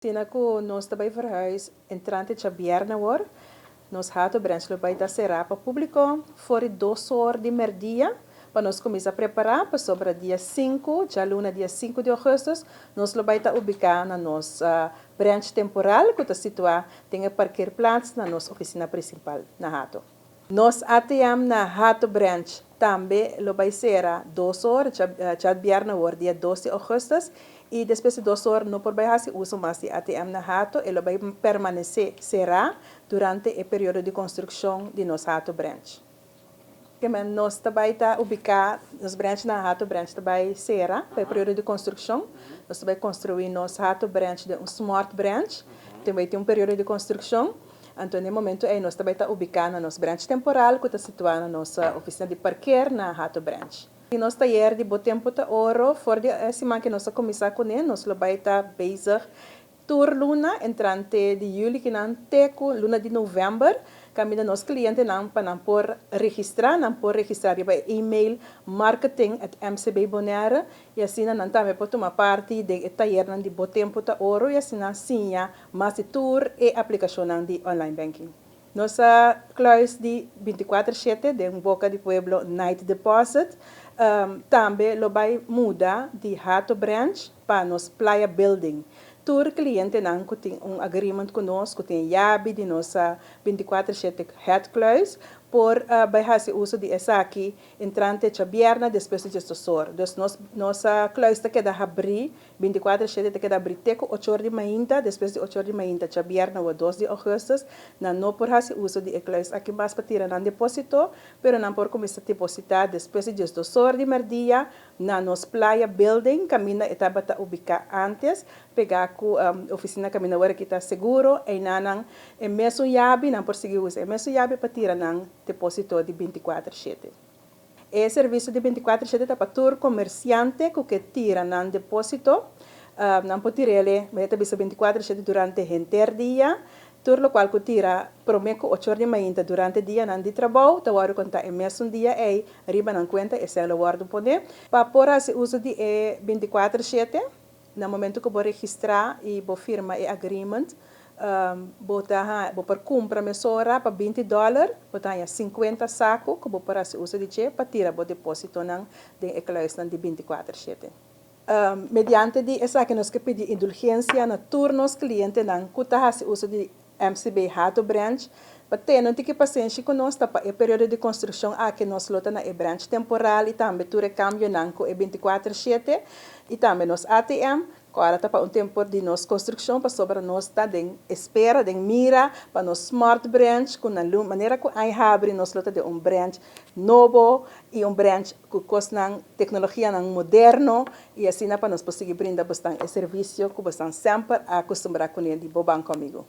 Asina ku nos ta bai verhuis entrante djabièrnè awor, nos Hato Branch lo bai ta será pa públiko for di 2 or di mèrdia pa nos kuminsá prepará pasobra dia 5, djaluna dia 5 di ougùstùs, nos lo bai ta ubiká na nos branch temporal ku ta situá den e parkeerplaats na nos ofisina prinsipal na Hato. Nos ATM na Hato Branch tambe lo bai sera 2 or djabièrnè awor, dia 2 di ougùstùs, i despues di 2 or no por bai hasi uso mas di ATM na Hato, e lo bai permanesé será durante e periodo di konstrukshon di nos Hato Branch. Ke men nos ta bai ta ubiká, nos branch na Hato Branch ta bai sera pa e periodo di konstrukshon. Nos ta bai konstruí nos Hato Branch den un smart branch. Tambe tin un periodo di konstrukshon. Anto, na momento ei nos ta bai ta ubiká na nos branch temporal ku ta situá na nos ofisina di parker na Hato Branch. I nos tayer di Bo Tempu ta Oro, for di siman ku nos a kuminsá kuné, nos lo bai ta bezig tur luna, entrante di yüli ku te ku luna di novèmber, kaminda nos klientenan pa nan por registrá, nan por registrá riba e-mail marketing@mcbbonaire i asina nan tambe por tuma parti den e tayernan di Bo Tempu ta Oro i asina siña mas di tur e aplikashonnan di online banking. Nos kluis di 24/7 den boka di pueblo Night Deposit tambe lo bai muda di Hato Branch pa nos Playa Building. Tur klientenan ku tin un agreement ku nos, ku tin yabi di nos 24/7 head kluis, por bai hasi uso di esaki entrante djabièrnè despues di 12 or. Dus nos kluis ta keda habrí 24/7, ta keda habrí te ku 8 or di mainta. Despues di 8 or di mainta djabièrnè 2 di ougùstùs, nan no por hasi uso di e kluis aki mas pa tira nan depósito, pero nan por kuminsá depositá despues di 12 or di mèrdia na nos Playa Building, kaminda e tabata ubiká antes, pegá ku ofisina kaminda awor aki ta seguro, i nan e mesun yabi, nan por sigui usa e mesun yabi pa tira nan depósito di 24/7. E servisio di 24/7 ta pa tur komersiante ku ke tira nan depósito, nan por tir'é, ta bisa 24/7 durante henter dia, tur lokual ku tira promé ku 8 or di mainta durante dianan di trabou, ta wòrdu kontá e mesun dia ei riba nan kuenta, esei lo wòrdu poné. Pa por hasi uso di e 24/7, na momento ku bo registrá i bo firma e agreement, bo por kumpra mesora pa $20, bo ta 50 saku ku bo por hasi uso di dje pa tira bo depósitonan den e kluisnan di 24/7. Mediante di esaki nos ke pidi indulgensia na tur nos klientenan ku ta hasi uso di MCB Hato Branch, pa tene un tiki pasenshi ku nos, ta pa e periodo di konstrukshon aki nos lo ta na e branch temporal i tambe tur e kambionan ku e 24/7 i tambe nos ATM, ku ta pa un tempu di nos konstrukshon, pasobra nos ta den espera, den mira, pa nos smart branch, ku na manera ku e habri nos lo ta den un branch nobo i un branch ku kosnan teknologianan moderno i asina pa nos por sigui brinda boso e servisio ku boso semper a akustumbrá kuné di bo banko amigu.